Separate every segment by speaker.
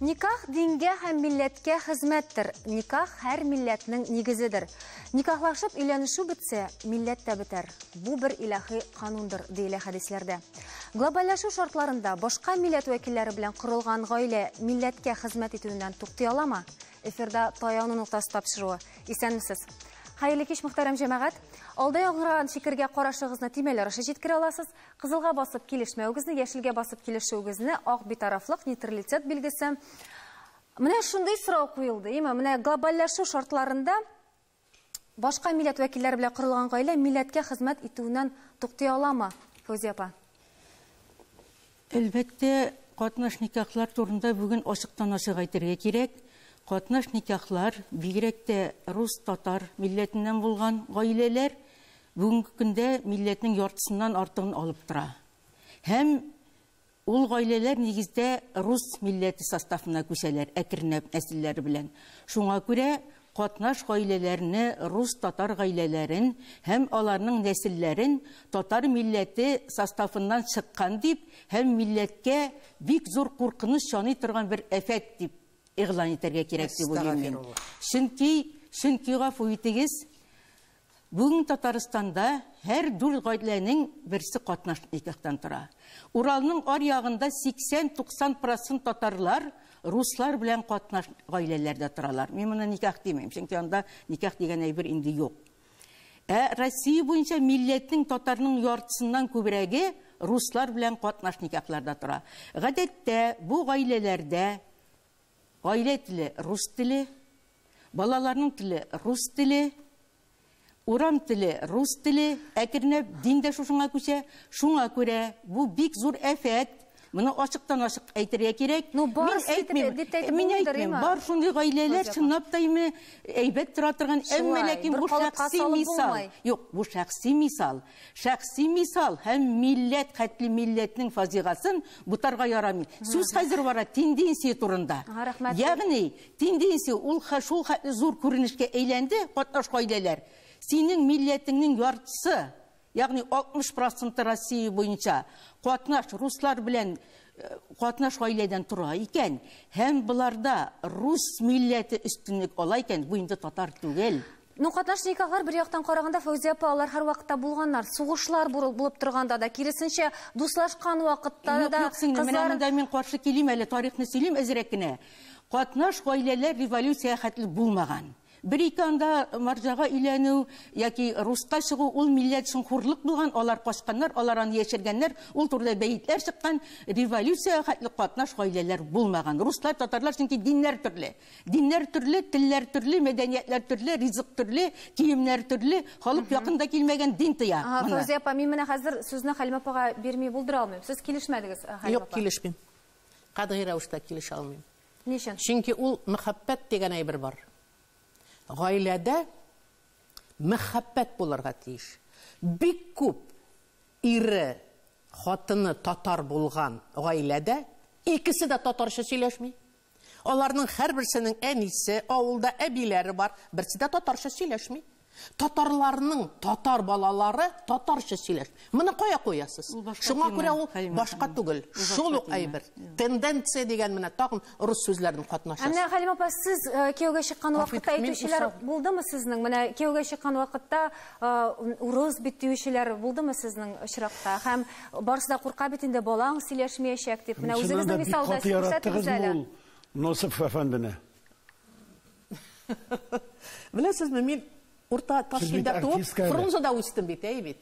Speaker 1: Никах дингә һәм милләткә хезмәттер. Никах һәр милләтнең нигезедер. Никахлашып өйләнешү бетсә, милләт тә бетәр. Бу бер илаһи канундыр, диелә хәдисләрдә. Глобальләшү шартларында башка милләт вәкилләре белән корылган гаилә милләткә хезмәт итүеннән туктый аламы? Эфирда таяну ноктасы тапшыруы. Исәнмесез. Хәерле кич, мөхтәрәм җәмәгать. Алда яңгыраган фикергә карашыгызны төймәләр аша җиткерә аласыз. Кызылга басып килешмәвегезне, яшелгә басып килешүегезне, ак битарафлык, нейтралитет билгесе. Менә шундый сорау куелды, име? Менә глобальләшү шартларында башка милләт вәкилләре белән корылган гаилә милләткә хезмәт итүеннән туктый аламы, Фәүзия апа?
Speaker 2: Әлбәттә, катнаш никахлар турында бүген ачыктан-ачык әйтергә кирәк. Катнаш никахлар, бигрәк тә рус-татар милләтеннән булган гаиләләр бүгенге көндә милләтнең яртысыннан артыгын алып тора. Һәм ул гаиләләр нигездә рус милләте составына күчәләр, әкренләп нәселләре белән. Шуңа күрә катнаш гаиләләрне, рус-татар гаиләләрен һәм аларның нәселләрен татар милләте составыннан чыккан дип һәм милләткә бик зур куркыныч яный торган бер афәт дип игълан итәргә кирәк дип уйлыйм мин. Чөнки гафу итегез, бүген Татарстанда һәр дүрт гаиләнең берсе катнаш никахтан тора. Уралның ар ягында 80-90% татарлар руслар белән катнаш гаиләләрдә торалар. Мин моны никах димим, чөнки анда никах дигән әйбер инде юк. Ә Россия буенча милләтнең татарның яртысыннан күбрәге руслар белән катнаш никахларда тора. Гадәттә бу гаиләләрдә гаилә теле рус теле, балаларның теле рус теле, урам теле рус теле, әкренләп дин дә шушыңа күчә. Шуңа күрә бу бик зур афәт. Моны ачыктан-ачык әйтергә кирәк.
Speaker 1: Ну, бар
Speaker 2: мин әйтмим, бар шундый гаиләләр чынлап та име әйбәт тора торган, әмма ләкин бу шәхси мисал. Юк, бу шәхси мисал. Шәхси мисал һәм милләт хәтле милләтнең фаҗигасын бутарга ярамый. Сүз хәзер бара тенденция турында. Ягъни тенденция ул шул хәтле зур күренешкә әйләнде, катнаш гаиләләр. Синең милләтеңнең яртысы, ягъни 60% Россия буенча катнаш руслар белән катнаш гаиләдән тора икән, һәм буларда рус милләте өстенлек ала икән, бу инде татар түгел.
Speaker 1: Ну, катнаш никахлар бер яктан караганда, Фәүзия апа, алар һәр вакытта булганнар. Сугышлар булып торганда да, киресенчә, дуслашкан вакытта да.
Speaker 2: Юк, сеңлем, менә монда мин каршы килим әле, тарихны сөйлим әзрәк кенә. Катнаш гаиләләр революция хәтле булмаган. Бер-ике анда марҗага өйләнү яки руска чыгу ул милләт өчен хурлык булган, алар качканнар, алар аны яшергәннәр, ул турыда бәетләр чыккан. Революция хәтле катнаш гаиләләр булмаган. Руслар, татарлар, чөнки диннәр төрле. Диннәр төрле, телләр төрле, мәдәниятләр төрле, ризык төрле, киемнәр төрле, халык якында килмәгән дин тыя.
Speaker 1: Фәүзия апа, мин менә хәзер сүзне Хәлимә апага бирми булдыра алмыйм. Сез килешмәдегез, Хәлимә
Speaker 3: апа? Юк, килешмим. Катгый рәвештә килешә алмыйм.
Speaker 1: Ни өчен?
Speaker 3: Чөнки ул мәхәббәт дигән әйбер бар. Гаиләдә мәхәббәт булырга тиеш. Бик күп ире, хатыны татар булган гаиләдә икесе дә татарча сөйләшми. Аларның һәрберсенең әнисе, авылда әбиләре бар, берсе дә татарча сөйләшми. Татарларның татар балалары татарча сөйләшми. Моны кая куясыз? Шуңа күрә ул башка түгел. Шул ук әйбер. Тенденция дигән менә тагын рус сүзләренең катнашасы.
Speaker 1: Ә менә Хәлимә апа, сез кияүгә чыккан вакытта әйтүчеләр булдымы сезнең? Менә кияүгә чыккан вакытта урыс бит диючеләр булдымы сезнең очракта? Һәм барысы да курка бит инде, балаң сөйләшмәячәк дип. Менә үзегезнең мисалда күрсәтегез әле.
Speaker 4: Носов әфәндене.
Speaker 3: Беләсезме, мин Урта Ташкентта туып, Фрунзеда үстем бит, әй бит.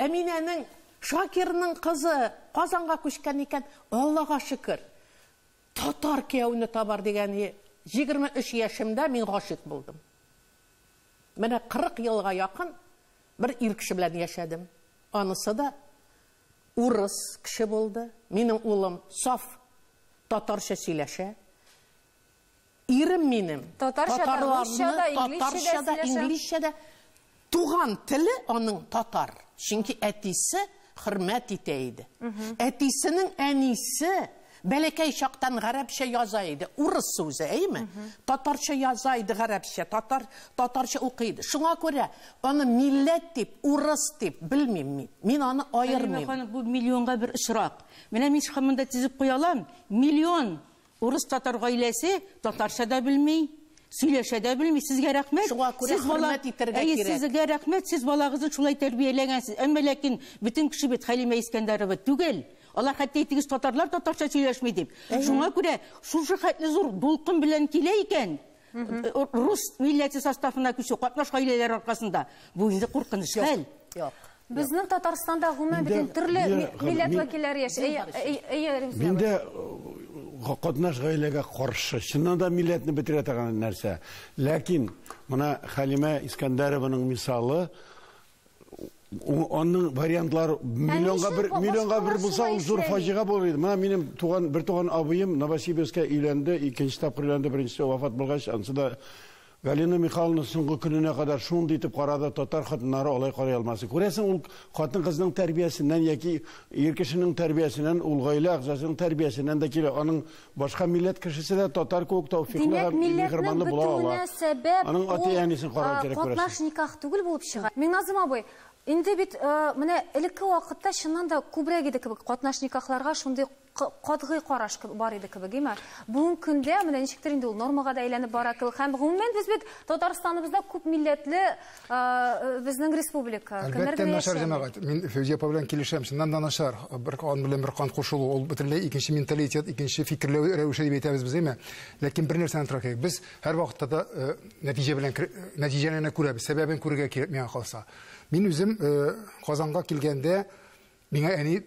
Speaker 3: Әминәнең, Шакирның кызы Казанга күчкән икән, Аллага шөкер. Татар кияүне табар дигән 23 яшемдә мин гашыйк булдым. Менә 40 елга якын бер ир кеше белән яшәдем. Анысы да урыс кеше булды. Минем улым саф татарча сөйләшә. Ирем минем
Speaker 1: татарча
Speaker 3: да, инглизчә дә, туган теле аның татар. Чөнки әтисе хөрмәт итә иде. Әтисенең әнисе бәләкәй чактан гарәпчә яза иде. Урыс сүзе, әйме? Татарча яза иде гарәпчә, татарча укый иде. Шуңа күрә аны милләт дип, урыс дип белмим мин. Мин аны аермыйм.
Speaker 2: Хәлимә ханым, бу миллионга бер очрак. Менә мин монда тезеп куя алам. Миллион. Урыс татар гаиләсе татарча да белми, сөйләшә дә белми. Сезгә рәхмәт.
Speaker 3: Шуңа күрә хөрмәт итәргә кирәк.
Speaker 2: Сезгә рәхмәт, сез балагызны шулай тәрбияләгәнсез. Әмма ләкин бөтен кеше бит Хәлимә Искәндәрова түгел. Алар хәтта әйтегез татарлар татарча сөйләшми дип. Шуңа күрә шушы хәтле зур дулкын белән килә икән, рус милләте составына күчү катнаш гаиләләр аркасында бу инде куркыныч хәл.
Speaker 3: Юк.
Speaker 1: Безнең Татарстанда гомумән бөтен төрле милләт вәкилләре яши.
Speaker 4: Мин дә катнаш гаиләгә каршы. Чыннан да милләтне бетерә торган нәрсә. Ләкин менә Хәлимә Искәндәрованың мисалы, аның вариантлары миллионга бер булса, ул зур фаҗига булыр иде. Менә минем туган, бер туган абыем Новосибирскка өйләнде, икенче тапкыр өйләнде, беренчесе вафат булгач, ансы да Галина Михайловна соңгы көненә кадәр шундый итеп карады, татар хатыннары алай карый алмас. Күрәсең, ул хатын-кызның тәрбиясеннән яки ир кешенең тәрбиясеннән, ул гаилә әгъзасының тәрбиясеннән дә килә. Аның башка милләт кешесе дә татар кебек тәүфикле һәм миһербанлы була ала. Аның ата-әнисен карарга кирәк күрәсең.
Speaker 1: Катнаш никах түгел булып чыга. Миңназым абый, инде бит менә элекке вакытта чыннан да күбрәк иде кебек катнаш никахларга шундый катгый караш бар иде кебек, әйме? Бүгенге көндә менә ничектер инде ул нормага да әйләнеп бара кебек. Һәм гомумән без бит Татарстаныбызда күп милләтле безнең республика.
Speaker 5: Әлбәттә, начар җәмәгать. Мин Фәүзия апа белән килешәм. Чыннан да начар. Бер кан белән бер кан кушылу, ул бөтенләй икенче менталитет, икенче фикерләү рәвеше дип әйтәбез без, әйме? Ләкин бер нәрсәне әйтергә кирәк. Без һәр вакытта да нәтиҗә белән нәтиҗәне генә күрәбез, сәбәбен күрергә кирәк миңа калса. Мин үзем Казанга килгәндә миңа әни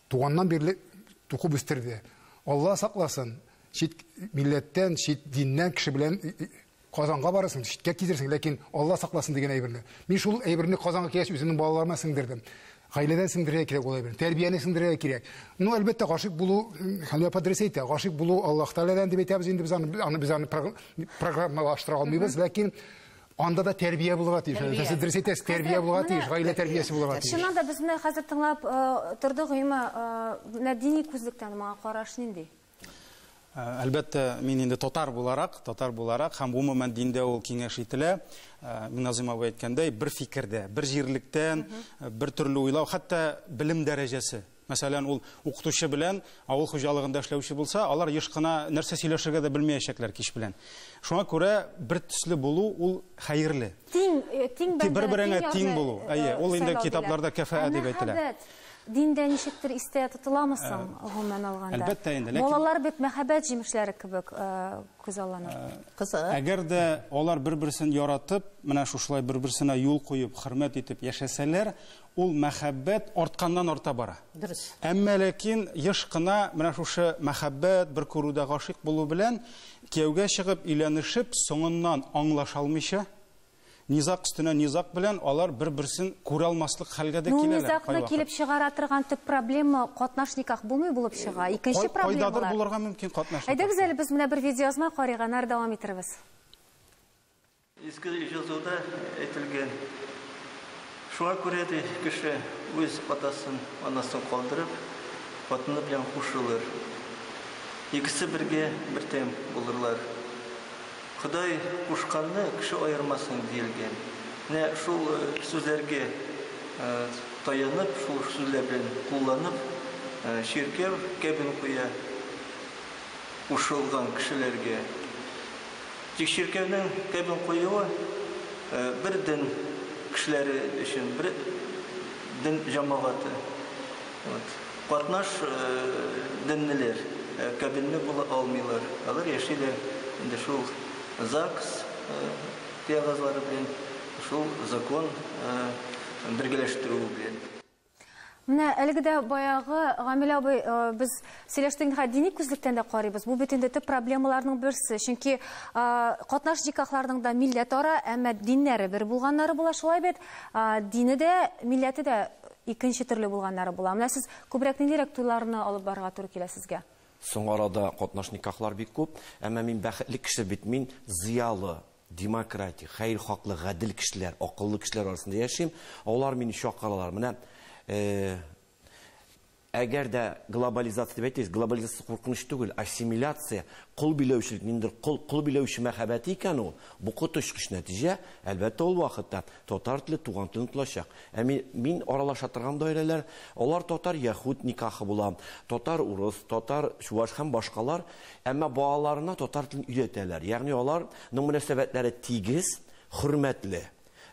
Speaker 5: туганнан бирле тукып үстерде. Алла сакласын, чит милләттән, чит диннән кеше белән Казанга барасың, читкә китерсең, ләкин Алла сакласын дигән әйберне. Мин шул әйберне Казанга килгәч үземнең балаларыма сеңдердем. Гаиләдән сеңдерергә кирәк ул әйберне, тәрбияне сеңдерергә кирәк. Ну, әлбәттә, гашыйк булу, Хәлимә апа дөрес әйтә, гашыйк булу Аллаһ Тәгаләдән дип әйтәбез инде, без аны программалаштыра алмыйбыз, ләкин анда да тәрбия булырга тиеш. Сез дөрес әйтәсез, тәрбия булырга тиеш, гаилә тәрбиясе булырга тиеш.
Speaker 1: Чыннан да без менә хәзер тыңлап тордык, әмма менә дини күзлектән моңа караш нинди?
Speaker 6: Әлбәттә, мин инде татар буларак һәм гомумән диндә ул киңәш ителә. Миңназым абый әйткәндәй, бер фикердә, бер җирлектән, бер төрле уйлау, хәтта белем дәрәҗәсе. Мәсәлән, ул укытучы белән авыл хуҗалыгында эшләүче булса, алар еш кына нәрсә сөйләшергә дә белмәячәкләр кич белән. Шуңа күрә бер төсле булу ул хәерле.
Speaker 1: Тиң,
Speaker 6: бер-береңә тиң булу. Әйе, ул инде китапларда кәфәә дип әйтелә.
Speaker 1: Диндә ничектер истә тотыламы соң, гомумән алганда?
Speaker 6: Әлбәттә инде, ләкин
Speaker 1: балалар бит мәхәббәт җимешләре кебек күзаллана.
Speaker 3: Кызык.
Speaker 6: Әгәр дә алар бер-берсен яратып, менә шушылай бер-берсенә юл куеп, хөрмәт итеп яшәсәләр, ул мәхәббәт артканнан арта бара.
Speaker 3: Дөрес.
Speaker 6: Әмма ләкин еш кына менә шушы мәхәббәт, бер күрүдә гашыйк булу белән кияүгә чыгып, өйләнешеп, соңыннан аңлаша алмыйча, низак өстенә низак белән алар бер-берсен күрә алмаслык хәлгә дә киләләр.
Speaker 1: Низакны килеп чыгара торган төп проблема катнаш никах булмый булып чыга. Икенче проблема.
Speaker 6: Кайдадыр булырга мөмкин катнаш.
Speaker 1: Әйдәгез әле без менә бер видеоязма карыйк, аннары дәвам итербез.
Speaker 7: Иске язуда әйтелгән. Шуңа күрә дә кеше үз атасын, анасын калдырып, хатыны белән кушылыр. Икесе бергә бер тәм булырлар. Ходай кушканны кеше аермасын диелгән. Менә шул сүзләргә таянып, шул сүзләр белән кулланып, чиркәү кәбен куя кушылган кешеләргә. Тик чиркәүнең кәбен куюы бер дин кешеләре өчен, бер дин җәмәгате. Катнаш диннеләр кәбенне була алмыйлар. Алар яшиләр инде шул ЗАГС кәгазьләре белән, шул закон бергәләштерүе белән.
Speaker 1: Менә әлеге дә баягы Гамил абый, без сөйләштек, дини күзлектән дә карыйбыз. Бу бит инде төп проблемаларның берсе. Чөнки катнаш никахларның да милләт ара, әмма диннәре бер булганнары була, шулай бит. Дине дә, милләте дә икенче төрле булганнары була. Менә сез күбрәк ниндирәк туйларны алып барырга туры килә сезгә?
Speaker 8: Соң арада катнаш никахлар бик күп, әмма мин бәхетле кеше бит, мин зыялы, демократик, хәер хаклы, гадел кешеләр, акыллы кешеләр арасында яшим. Алар мине чакыралар. Менә Әгәр дә глобализация дип әйтегез, глобализация куркыныч түгел, ассимиляция, кол биләүчелек, ниндидер кол биләүче мәхәббәте икән ул, бу коточкыч нәтиҗә, әлбәттә, ул вакытта татар теле туган телен онытылачак. Ә мин аралаша торган даирәләр, алар татар яһүд никахы була, татар урыс, татар чуваш һәм башкалар, әмма балаларына татар телен өйрәтәләр. Ягъни аларның мөнәсәбәтләре тигез, хөрмәтле.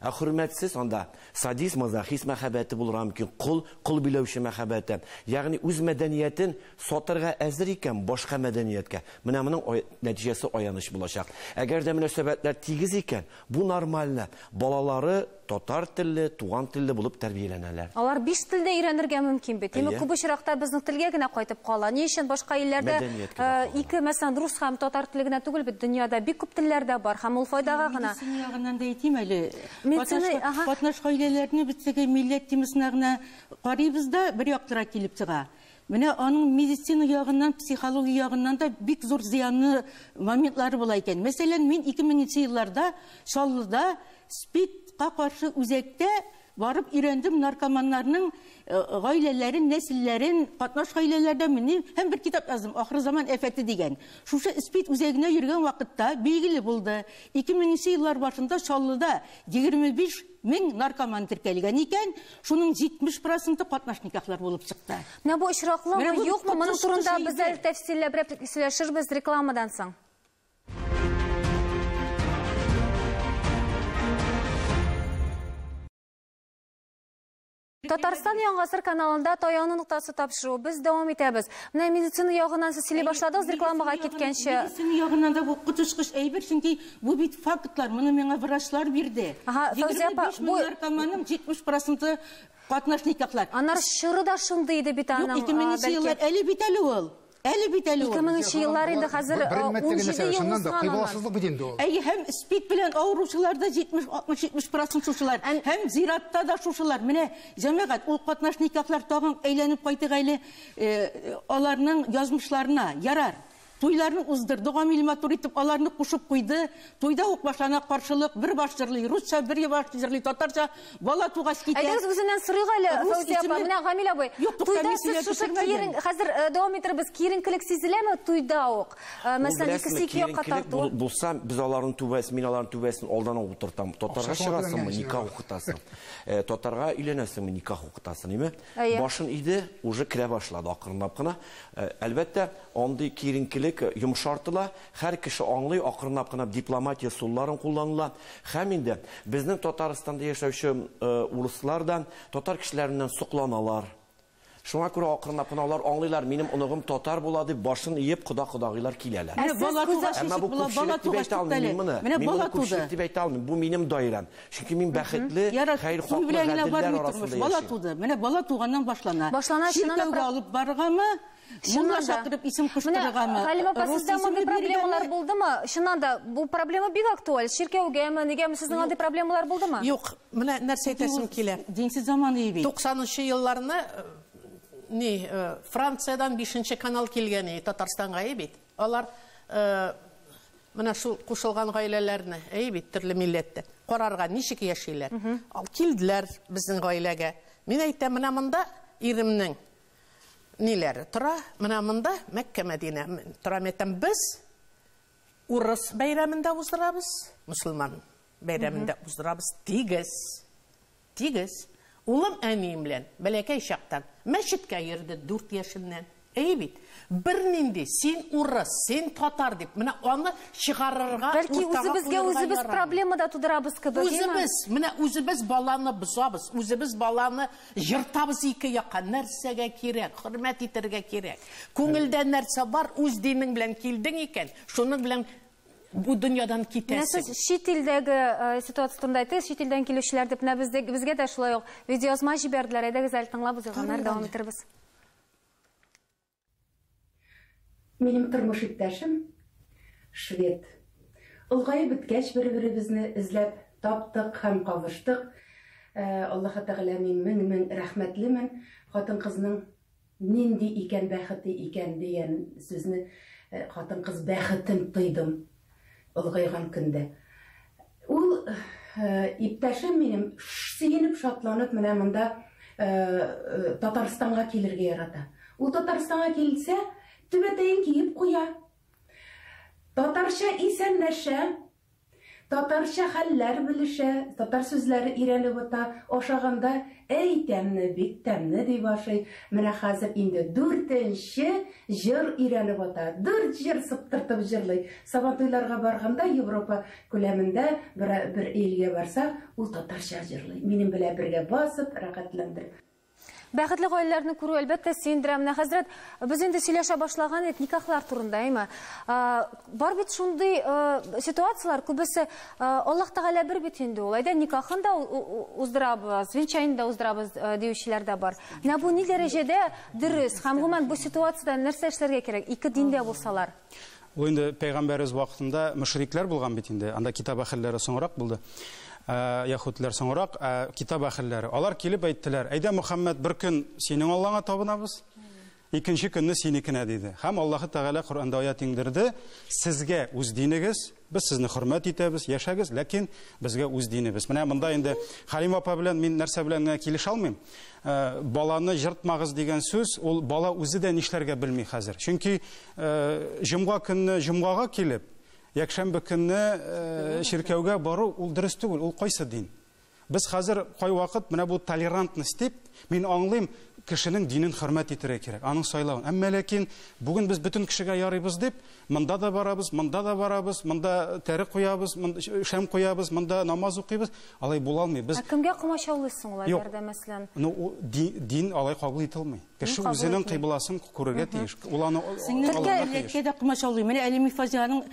Speaker 8: Ә хөрмәтсез анда садист, мазохист мәхәббәте булырга мөмкин, кол биләүче мәхәббәте. Ягъни үз мәдәниятен сатырга әзер икән башка мәдәнияткә. Менә моның нәтиҗәсе аяныч булачак. Әгәр дә мөнәсәбәтләр тигез икән, бу нормально. Балалары татар телле, туган телле булып тәрбияләнәләр.
Speaker 1: Алар 5 телдә өйрәнергә мөмкин бит. Димәк, күп очракта безнең телгә генә кайтып кала. Ни өчен башка илләрдә, ике, мәсәлән, рус һәм татар теле генә түгел бит, дөньяда бик күп телләр дә бар һәм ул файдага гына.
Speaker 2: Медицина ягыннан да әйтим әле.
Speaker 1: Медицина, ага.
Speaker 2: Катнаш гаиләләрне без теге милләт темасына гына карыйбыз да, бер яктыра килеп чыга. Менә аның медицина ягыннан, психология ягыннан да бик зур зыянлы моментлары була икән. Мәсәлән, мин ике меңенче елларда Чаллыда СПИДка каршы үзәктә барып өйрәндем наркоманнарның гаиләләрен, нәселләрен, катнаш гаиләләрдә мине һәм бер китап яздым, Ахыр заман афәте дигән. Шушы СПИД үзәгенә йөргән вакытта билгеле булды. Ике меңенче еллар башында Чаллыда егерме биш мең наркоман теркәлгән икән, шуның җитмеш проценты катнаш никахлар булып чыкты.
Speaker 1: Менә бу очраклымы,
Speaker 2: Менә бу
Speaker 1: юкмы? Моның
Speaker 2: катнаш
Speaker 1: турында
Speaker 2: кеше
Speaker 1: без әле
Speaker 2: иде.
Speaker 1: тәфсилләбрәк сөйләшербез рекламадан соң. Татарстан Яңа Гасыр каналында таяну ноктасы тапшыру. Без дәвам итәбез. Менә медицина ягыннан сез сөйли башладыгыз рекламага киткәнче.
Speaker 2: Медицина ягыннан да бу коточкыч әйбер, чөнки бу бит фактлар, моны миңа врачлар бирде.
Speaker 1: Ага, Фәүзия апа,
Speaker 2: Егерме биш мең
Speaker 1: бу
Speaker 2: наркоманның җитмеш проценты катнаш никахлар.
Speaker 1: Аннары чоры да шундый иде бит
Speaker 2: Юк,
Speaker 1: аның,
Speaker 2: ике меңенче
Speaker 1: бәлки.
Speaker 2: еллар әле бит әле ул. Әле бит әле ул.
Speaker 1: Ике меңенче еллар инде хәзер,
Speaker 5: Бер мәртәбә
Speaker 1: ун
Speaker 5: генә
Speaker 1: җиде ел
Speaker 5: чыннан да
Speaker 1: узган аннан.
Speaker 5: кыйбаласызлык бит инде ул.
Speaker 2: Әйе, һәм СПИД белән авыручылар да җитмеш, алтмыш, җитмеш процент шушылар. Һәм зиратта да шушылар. Менә җәмәгать, ул катнаш никахлар тагын әйләнеп кайтык әле аларның язмышларына ярар. Туйларны уздырды, Гамил матур итеп аларны кушып куйды. Туйда ук башлана каршылык, бер баш җырлый русча, бер баш җырлый татарча, бала тугач китә.
Speaker 1: Әйдәгез үзеннән сорыйк әле,
Speaker 2: Рус
Speaker 1: Фәүзия апа.
Speaker 2: исеме
Speaker 1: Менә Гамил абый,
Speaker 2: Юк, тукта,
Speaker 1: туйда
Speaker 2: мин
Speaker 1: сез
Speaker 2: сөйләп
Speaker 1: шушы
Speaker 2: бетермәдем.
Speaker 1: киерен, хәзер дәвам итербез, киеренкелек сизеләме туйда ук?
Speaker 8: Ул
Speaker 1: Мәсәлән,
Speaker 8: беләсезме,
Speaker 1: икесе ике якка
Speaker 8: киеренкелек
Speaker 1: тарту.
Speaker 8: булса, без аларның түбәсен, мин аларның түбәсен алдан ук утыртам. Татарга
Speaker 5: Акчасы
Speaker 8: чыгасыңмы,
Speaker 5: түләнгән
Speaker 8: никах
Speaker 5: өчен.
Speaker 8: укытасың. Татарга өйләнәсеңме, никах укытасың, әйме?
Speaker 1: Әйе.
Speaker 8: Башын иде, уже керә башлады акрынлап кына. Әлбәттә, андый киеренкелек йомшартыла, һәр кеше аңлый, акрынлап кына дипломатия сулларын кулланыла. Һәм инде безнең Татарстанда яшәүче урыслар да татар кешеләреннән сокланалар. Шуңа күрә акрынлап кына алар аңлыйлар, минем оныгым татар була дип башын иеп кода-кодагыйлар киләләр.
Speaker 2: Менә
Speaker 1: Ә сез
Speaker 2: бала
Speaker 1: күз
Speaker 2: тугач
Speaker 8: Әмма бу
Speaker 2: ничек була?
Speaker 8: күпчелек
Speaker 2: Бала
Speaker 8: дип
Speaker 2: тугач
Speaker 8: әйтә алмыйм
Speaker 2: туктале.
Speaker 8: мин моны.
Speaker 2: Менә
Speaker 8: Мин моны
Speaker 2: бала туды.
Speaker 8: күпчелек дип әйтә алмыйм. Бу минем даирәм. Чөнки мин бәхетле,
Speaker 2: Ярар,
Speaker 8: хәер
Speaker 2: туй
Speaker 8: хаклы,
Speaker 2: белән генә
Speaker 8: гаделләр
Speaker 2: бармый
Speaker 8: арасында
Speaker 2: тормыш. Бала
Speaker 8: яшим.
Speaker 2: туды. Менә бала туганнан башлана.
Speaker 1: Башлана, чыннан да
Speaker 2: Чиркәүгә алып барганмы?
Speaker 1: Чыннан
Speaker 2: Мулла
Speaker 1: да.
Speaker 2: чакырып исем
Speaker 1: Менә,
Speaker 2: куштырганмы?
Speaker 1: Галимә апа,
Speaker 2: Рус
Speaker 1: сездә мондый
Speaker 2: исеме
Speaker 1: проблемалар
Speaker 2: биргәнме?
Speaker 1: булдымы? Чыннан да, бу проблема бик актуаль. Чиркәүгәме, нигәме сезнең андый проблемалар булдымы?
Speaker 3: Юк, менә нәрсә әйтәсем килә.
Speaker 2: Динсез заман бит.
Speaker 3: Туксанынчы елларны ни Франциядән 5 канал килгән иде Татарстанга, әй бит. Алар менә шул кушылган гаиләләрне, әй бит, төрле милләттә карарга ничек яшиләр. Ал килделәр безнең гаиләгә. Мин әйтәм, менә монда иремнең ниләре тора, менә монда Мәккә, Мәдинә тора. Мин әйтәм, без урыс бәйрәмендә уздырабыз, мусульман бәйрәмендә уздырабыз тигез. Тигез. Улым әнием белән бәләкәй чактан мәчеткә йөрде 4 яшеннән. Әй бит, бернинди син урыс, син татар дип, менә аны чыгарырга,
Speaker 1: Бәлки
Speaker 3: уртага
Speaker 1: үзебезгә
Speaker 3: куярга
Speaker 1: үзебез
Speaker 3: ярамый.
Speaker 1: проблема да тудырабыз кебек, әйме?
Speaker 3: Үзебез, менә үзебез баланы бозабыз, үзебез баланы жыртабыз ике якка. Нәрсәгә кирәк, хөрмәт итәргә кирәк. Күңелдә нәрсә бар, үз динең белән килдең икән, шуның белән бу дөньядан
Speaker 1: Менә
Speaker 3: китәсең.
Speaker 1: сез чит илдәге ситуация турында әйттегез, чит илдән килүчеләр дип, менә безгә дә шулай ук видеоязма җибәрделәр. Әйдәгез әле тыңлап узыйк, аннары дәвам итәрбез.
Speaker 9: Минем тормыш иптәшем швед. Олгайып беткәч бер-беребезне эзләп таптык һәм кавыштык. Аллаһ Тәгалә мин мең-мең рәхмәтлемен. Хатын-кызның нинди икән бәхете икән дигән сүзне хатын-кыз бәхетен тойдым олгайган көндә. Ул иптәшем минем сөенеп, шатланып менә монда Татарстанга килергә ярата. Ул Татарстанга килсә, түбәтәен киеп куя. Татарча исәнләшә, татарча хәлләр белешә, татар сүзләре өйрәнеп ата, ашаганда әй тәмне, бик тәмне дип ашый. Менә хәзер инде 4нче җыр өйрәнеп ата, 4 җыр сыптыртып җырлый. Сабантуйларга барганда Европа күләмендә бер илгә барсак, ул татарча җырлый. Минем белән бергә басып, рәхәтләндереп.
Speaker 1: Бәхетле гаиләләрне күрү әлбәттә сөендерә. Менә хәзрәт, без инде сөйләшә башлаган идек никахлар турында, әйме? Бар бит шундый ситуацияләр, күбесе Аллаһ Тәгалә бер бит инде ул. Әйдә никахын да уздырабыз, венчайны да уздырабыз диючеләр дә бар. Менә бу ни дәрәҗәдә дөрес һәм гомумән бу ситуациядә нәрсә эшләргә кирәк? Ике диндә булсалар.
Speaker 6: Ул инде пәйгамбәребез вакытында мөшрикләр булган бит инде. Анда китап әһелләре соңрак булды. Яһүдләр соңрак, китап әһелләре. Алар килеп әйттеләр: "Әйдә, Мөхәммәд, бер көн синең Аллаңа табынабыз, икенче көнне синекенә", диде. Һәм Аллаһы Тәгалә Коръәндә аят иңдерде: "Сезгә үз динегез, без сезне хөрмәт итәбез, яшәгез, ләкин безгә үз динебез". Менә монда инде Хәлим апа белән мин нәрсә белән генә килешә алмыйм. Баланы җыртмагыз дигән сүз, ул бала үзе дә нишләргә белми хәзер. Чөнки җомга көнне җомгага килеп, якшәмбе көнне чиркәүгә бару ул дөрес түгел, ул кайсы дин? Без хәзер кайвакыт менә бу толерантность дип, мин аңлыйм, кешенең динен хөрмәт итәргә кирәк, аның сайлавын. Әмма ләкин бүген без бөтен кешегә ярыйбыз дип, монда да барабыз, монда да барабыз, монда тәре куябыз, монда шәм куябыз, монда намаз укыйбыз. Алай була алмый. Без
Speaker 1: Ә кемгә комачаулыйсың ул әгәр дә, мәсәлән?
Speaker 6: Ну, дин алай кабул ителми. Кеше үзенең кыйбласын күрергә тиеш. Ул аны
Speaker 2: алырга тиеш. Сеңлем, дә комачаулый. Менә әле мин фаҗиганың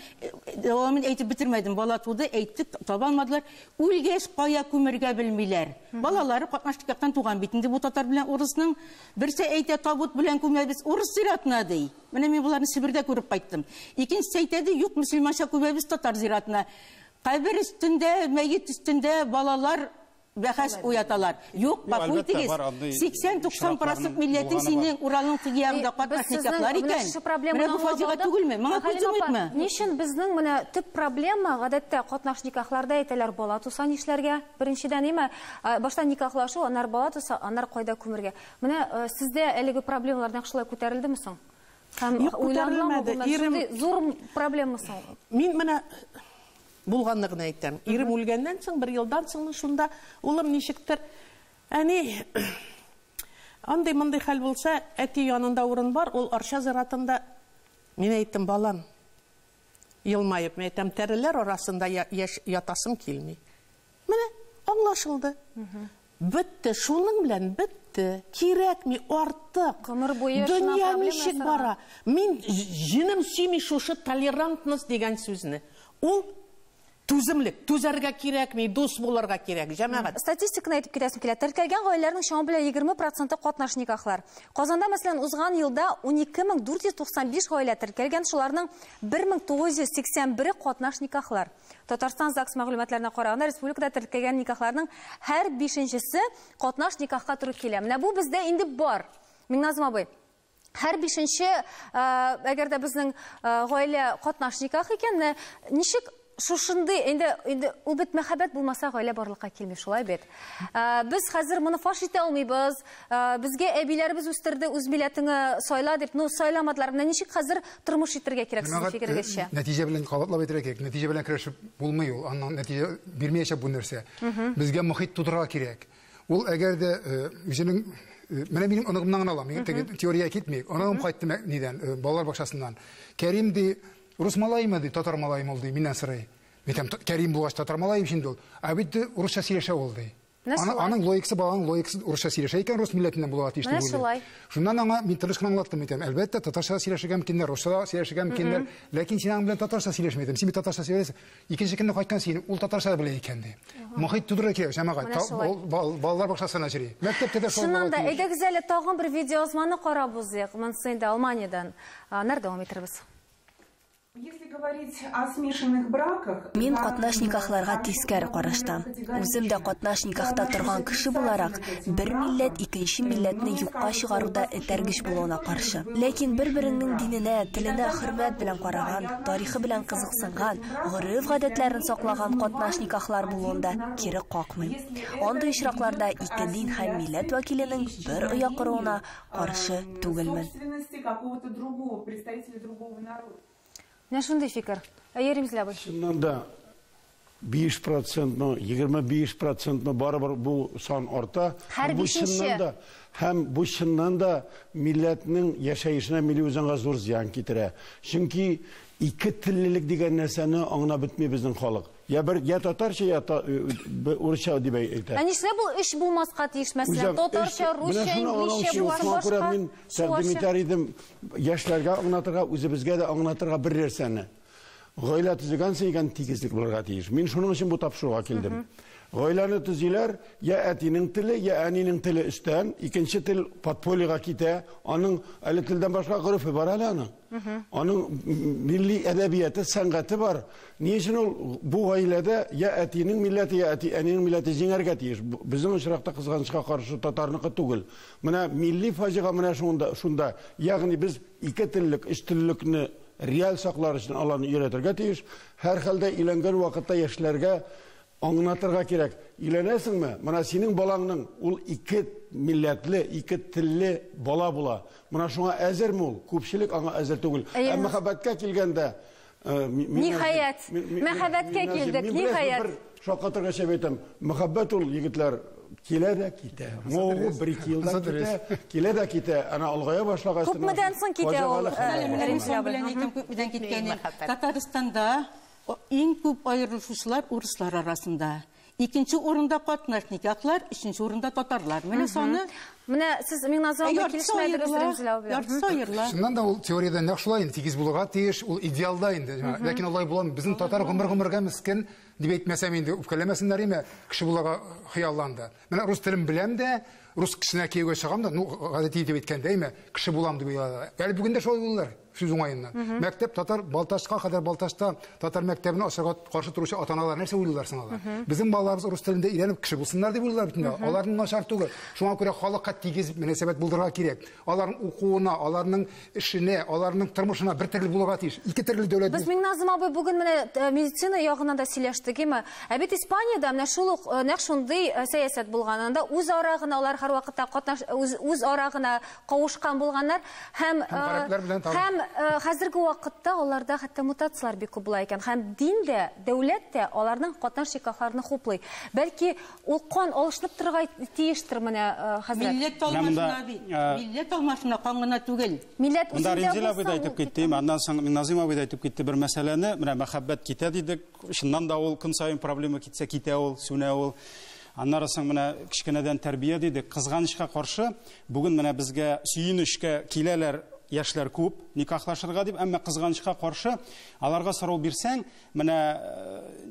Speaker 2: дәвамын әйтеп бетермәдем. Бала туды, әйттек, таба алмадылар. Үлгәч кая күмергә белмиләр. Балалары катнаш никахтан туган бит инде бу татар белән урысның. Берсе әйтә, табут белән күмәбез, урыс зиратына ди. Менә мин боларны Себердә күреп кайттым. Икенчесе әйтә ди, юк, мөселманча күмәбез татар зиратына. Кабер өстендә, мәет өстендә балалар бәхәс уяталар. Юк, гафу итегез. 80-90% милләтең синең Уралның теге ягында катнаш никахлар икән. Менә бу фаҗига түгелме? Моңа күз йомыйкмы?
Speaker 1: Ни өчен безнең менә төп проблема гадәттә катнаш никахларда әйтәләр, бала туса нишләргә? Беренчедән, әйме, башта никахлашу, аннары бала туса, аннары кайда күмергә? Менә сездә әлеге проблемалар нәкъ шулай күтәрелдеме соң? Һәм
Speaker 3: Юк, күтәрелмәде.
Speaker 1: Ирем зур проблема соң.
Speaker 3: Мин менә булганны гына әйтәм. Ирем үлгәннән соң, бер елдан соң шунда улым ничектер, әни, андый-мондый хәл булса, әти янында урын бар, ул Арча зиратында. Мин әйттем, балам, елмаеп, мин әйтәм, тәреләр арасында яш ятасым килми. Менә аңлашылды. Бетте, шуның белән бетте. Кирәкми артык.
Speaker 1: Гомер буе шуна
Speaker 3: Дөнья
Speaker 1: проблема
Speaker 3: ничек
Speaker 1: ясарга.
Speaker 3: бара? Мин җенем сөйми шушы толерантность дигән сүзне. Ул түземлек, түзәргә кирәкми, дус булырга кирәк, җәмәгать.
Speaker 1: Статистиканы әйтеп китәсем килә. Теркәлгән гаиләләрнең чама белән 20% катнаш никахлар. Казанда, мәсәлән, узган елда 12495 гаилә теркәлгән, шуларның 1981-е катнаш никахлар. Татарстан ЗАГС мәгълүматларына караганда, республикада теркәлгән никахларның һәр 5-нчесе катнаш никахка туры килә. Менә бу бездә инде бар. Миңназым абый, һәр 5-нче, әгәр дә безнең гаилә катнаш никах икән, менә ничек шушындый, инде ул бит мәхәббәт булмаса гаилә барлыкка килми, шулай бит. Без хәзер моны фаш итә алмыйбыз. Безгә әбиләребез үстерде, үз милләтеңне сайла дип, ну сайламадылар. Менә ничек хәзер тормыш итәргә кирәк сезнең
Speaker 5: Җәмәгать,
Speaker 1: фикерегезчә?
Speaker 5: Нәтиҗә белән кабатлап әйтергә кирәк. Нәтиҗә белән көрәшеп булмый ул. Аннан нәтиҗә бирмәячәк бу нәрсә. Безгә мохит тудырырга кирәк. Ул әгәр дә үзенең, менә минем оныгымнан гына алам, теге теория китми. Оныгым кайтты нидән, балалар бакчасыннан. Кәрим ди, рус малаймы ди, татар малаймы ул ди, миннән сорый. Мин әйтәм, Кәрим булгач татар малаем инде ул. Ә бит ди, русча сөйләшә ул ди.
Speaker 1: Менә шулай.
Speaker 5: Аның логикасы, баланың логикасы русча сөйләшә икән, рус милләтеннән булырга тиеш дип
Speaker 1: Менә
Speaker 5: уйлыйм.
Speaker 1: шулай.
Speaker 5: Шуннан аңа мин тыныч кына аңлаттым, әйтәм, әлбәттә, татарча сөйләшергә мөмкиннәр, русча сөйләшергә мөмкиннәр, ләкин син аның белән татарча сөйләшмәдем. Син бит татарча сөйләшәсең. Икенче көнне кайткан син, ул татарча белә икән ди. Мохит тудырырга кирәк, җәмәгать.
Speaker 1: Менә шулай.
Speaker 5: Балалар бакчасына йөри. Мәктәптә дә шулай
Speaker 1: Чыннан да,
Speaker 5: булырга тиеш.
Speaker 1: әйдәгез әле тагын бер видеоязманы карап узыйк. Монысы инде Алманиядән. Аннары дәвам итербез.
Speaker 10: Мин катнаш никахларга тискәре карашта. Үзем дә катнаш никахта торган кеше буларак, бер милләт икенче милләтне юкка чыгаруда этәргеч булуына каршы. Ләкин бер-береңнең диненә, теленә хөрмәт белән караган, тарихы белән кызыксынган, гореф-гадәтләрен саклаган катнаш никахлар булуын да кире какмыйм. Андый очракларда ике дин һәм милләт вәкиленең бер оя коруына каршы түгелмен.
Speaker 1: Менә шундый фикер. Әйе, Римзил абый.
Speaker 4: Чыннан да 5%-мы, 25%-мы барыбер бу сан арта.
Speaker 1: Һәр бишенче.
Speaker 4: Һәм бу чыннан да милләтнең яшәешенә, милли үзаңга зур зыян китерә. Чөнки ике теллелек дигән нәрсәне аңлап бетми безнең халык. Я бер, я татарча, я урысча дип әйтә.
Speaker 1: Ә нишләп ул өч булмаска тиеш, мәсәлән, татарча, русча, инглизчә булса башка?
Speaker 4: Мин тәкъдим итәр идем яшьләргә аңлатырга, үзебезгә дә аңлатырга бер нәрсәне. Гаилә төзегәнсең икән, тигезлек булырга тиеш. Мин шуның өчен бу тапшыруга килдем. Гаиләне төзиләр, я әтинең теле, я әнинең теле өстән, икенче тел подпольега китә. Аның әле телдән башка горефе бар әле аның. Аның милли әдәбияты, сәнгате бар. Ни өчен ул бу гаиләдә я әтинең милләте, я әнинең милләте җиңәргә тиеш? Безнең очракта кызганычка каршы татарныкы түгел. Менә милли фаҗига менә шунда. Ягъни без ике теллек, өч теллекне реаль саклар өчен аларны өйрәтергә тиеш. Һәр хәлдә өйләнгән вакытта яшьләргә аңлатырга кирәк. Өйләнәсеңме? Менә синең балаңның ул ике милләтле, ике телле бала була. Менә шуңа әзерме ул? Күпчелек аңа әзер түгел. Ә мәхәббәткә килгәндә,
Speaker 1: ниһаять, мәхәббәткә килдек, ниһаять.
Speaker 4: Шаккатырга чәп әйтәм, мәхәббәт ул, егетләр, килә дә китә. Моңы бер-ике елдан китә, килә дә китә. Ана алгая башлагач,
Speaker 1: күпмедән соң китә ул?
Speaker 2: Күпмедән киткәне. Татарстанда иң күп аерылышучылар урыслар арасында. Икенче урында катнаш никахлар, өченче урында татарлар. Менә саны.
Speaker 1: Менә сез Миңназым абый килешмәдегез, Римзил абый.
Speaker 2: Яртысы аерыла.
Speaker 5: Чыннан да ул теориядә нәкъ шулай инде, тигез булырга тиеш, ул идеалда инде. Ләкин алай буламы? Безнең татар гомер-гомергә мескен дип әйтмәсәм инде, үпкәләмәсеннәр име, кеше булырга хыялланды. Менә рус телен беләм дә, рус кешесенә кияүгә чыгам да, ну, гадәти дип әйткәндә, әйме, кеше булам дип уйлады. Әле бүген дә шулай уйлыйлар. Сүз уңаеннан. Мәктәп татар Балтачка кадәр Балтачта татар мәктәбен ачарга каршы торучы ата-аналар нәрсә уйлыйлар соң алар? Безнең балаларыбыз рус телендә өйрәнеп кеше булсыннар дип уйлыйлар бит инде. Аларның начар түгел. Шуңа күрә халыкка тигез мөнәсәбәт булдырырга кирәк. Аларның укуына, аларның эшенә, аларның тормышына бер төрле булырга тиеш. Ике төрле дәүләт.
Speaker 1: Без Миңназым абый бүген менә медицина ягыннан да сөйләштек, име? Ә бит Испаниядә менә шул ук нәкъ шундый сәясәт булган. Анда үз ара гына алар һәрвакытта катнаш, үз ара гына кавышкан булганнар һәм һәм хәзерге вакытта аларда хәтта мутацияләр бик күп була икән. Һәм дин дә, дәүләт тә аларның катнаш никахларны хуплый. Бәлки ул кан алышынып торырга тиештер менә хәзрәт.
Speaker 2: Милләт алмашына бит. Милләт алмашына кан гына түгел.
Speaker 1: Милләт үзендә
Speaker 6: Римзил абый да әйтеп китте, аннан соң Миңназым абый да әйтеп китте бер мәсьәләне. Менә мәхәббәт китә дидек. Чыннан да ул көн саен проблема китсә китә ул, сүнә ул. Аннары соң менә кечкенәдән тәрбия дидек. Кызганычка каршы, бүген менә безгә сөенечкә киләләр яшьләр күп никахлашырга дип, әмма кызганычка каршы аларга сорау бирсәң, менә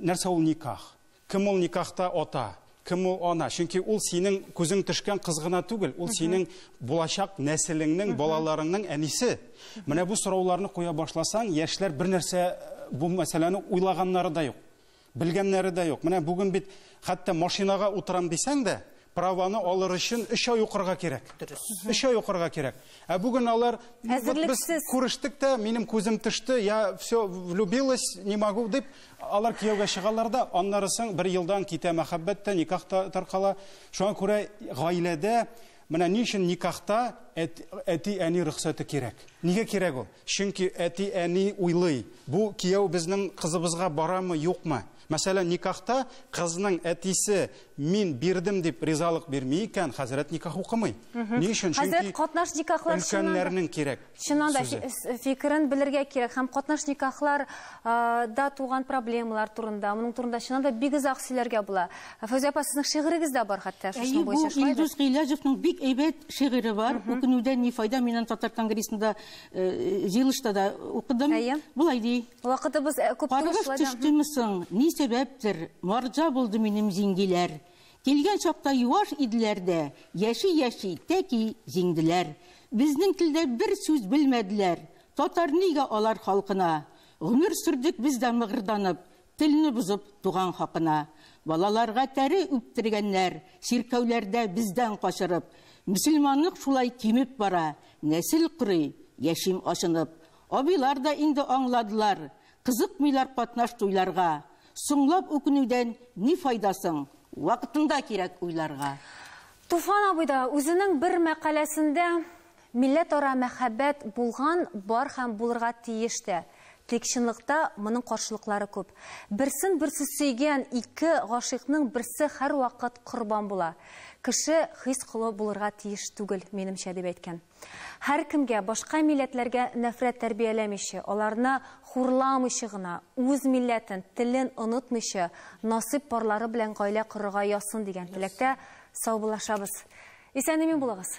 Speaker 6: нәрсә ул никах? Кем ул никахта ата? Кем ул ана? Чөнки ул синең күзең төшкән кыз гына түгел, ул синең булачак нәселеңнең, балаларыңның әнисе. Менә бу сорауларны куя башласаң, яшьләр бер нәрсә бу мәсьәләне уйлаганнары да юк. Белгәннәре дә юк. Менә бүген бит хәтта машинага утырам дисәң дә, праваны алыр өчен 3 ай укырга кирәк. 3 ай укырга кирәк. Ә бүген алар без күрештек тә, минем күзем төште, я все влюбилась, не могу дип, алар кияүгә чыгалар да, аннары соң бер елдан китә мәхәббәт тә, никах та таркала. Шуңа күрә гаиләдә менә ни өчен никахта әти-әни рөхсәте кирәк? Нигә кирәк ул? Чөнки әти-әни уйлый, бу кияү безнең кызыбызга барамы, юкмы? Мәсәлән, никахта кызның әтисе мин бирдем дип ризалык бирми икән, хәзрәт никах укымый. Ни өчен?
Speaker 1: Хәзрәт катнаш никахлар
Speaker 6: өлкәннәрнең кирәк.
Speaker 1: Чыннан да фикерен белергә кирәк һәм катнаш никахлар да туган проблемалар турында, моның турында чыннан да бик озак сөйләргә була. Фәүзия апа, сезнең шигырегез дә бар хәтта шуның буенча.
Speaker 2: Бу Илдус Гыйләҗевның бик әйбәт шигыре бар. Үкенүдән ни файда? Мин аны Татар конгрессында җыелышта да укыдым. Болай ди.
Speaker 1: Вакытыбыз күп түгел.
Speaker 2: Каргыш төштеме соң? Ни сәбәптер? Марҗа булды минем җиңгиләр. Килгән чакта юаш иделәр дә, яши-яши тәки җиңделәр. Безнең телдә бер сүз белмәделәр. Татар нигә алар халкына? Гомер сөрдек без дә мыгырданып, телне бозып туган хакына. Балаларга тәре үптергәннәр, чиркәүләрдә бездән качырып. Мөселманлык шулай кимеп бара, нәсел корый, яшим ачынып. Абыйлар да инде аңладылар, кызыкмыйлар катнаш туйларга. Соңлап үкенүдән ни файда соң? Вакытында кирәк уйларга.
Speaker 1: Туфан абый да үзенең бер мәкаләсендә милләтара мәхәббәт булган, бар һәм булырга тиеш тә. Тик чынлыкта моның каршылыклары күп. Берсен-берсе сөйгән ике гашыйкның берсе һәрвакыт корбан була. Кеше хис колы булырга тиеш түгел, минемчә, дип әйткән. Һәркемгә башка милләтләргә нәфрәт тәрбияләмичә, аларны хурламыйча гына, үз милләтен, телен онытмыйча, насыйп парлары белән гаилә корырга язсын дигән теләктә саубуллашабыз. Исән-имин булыгыз.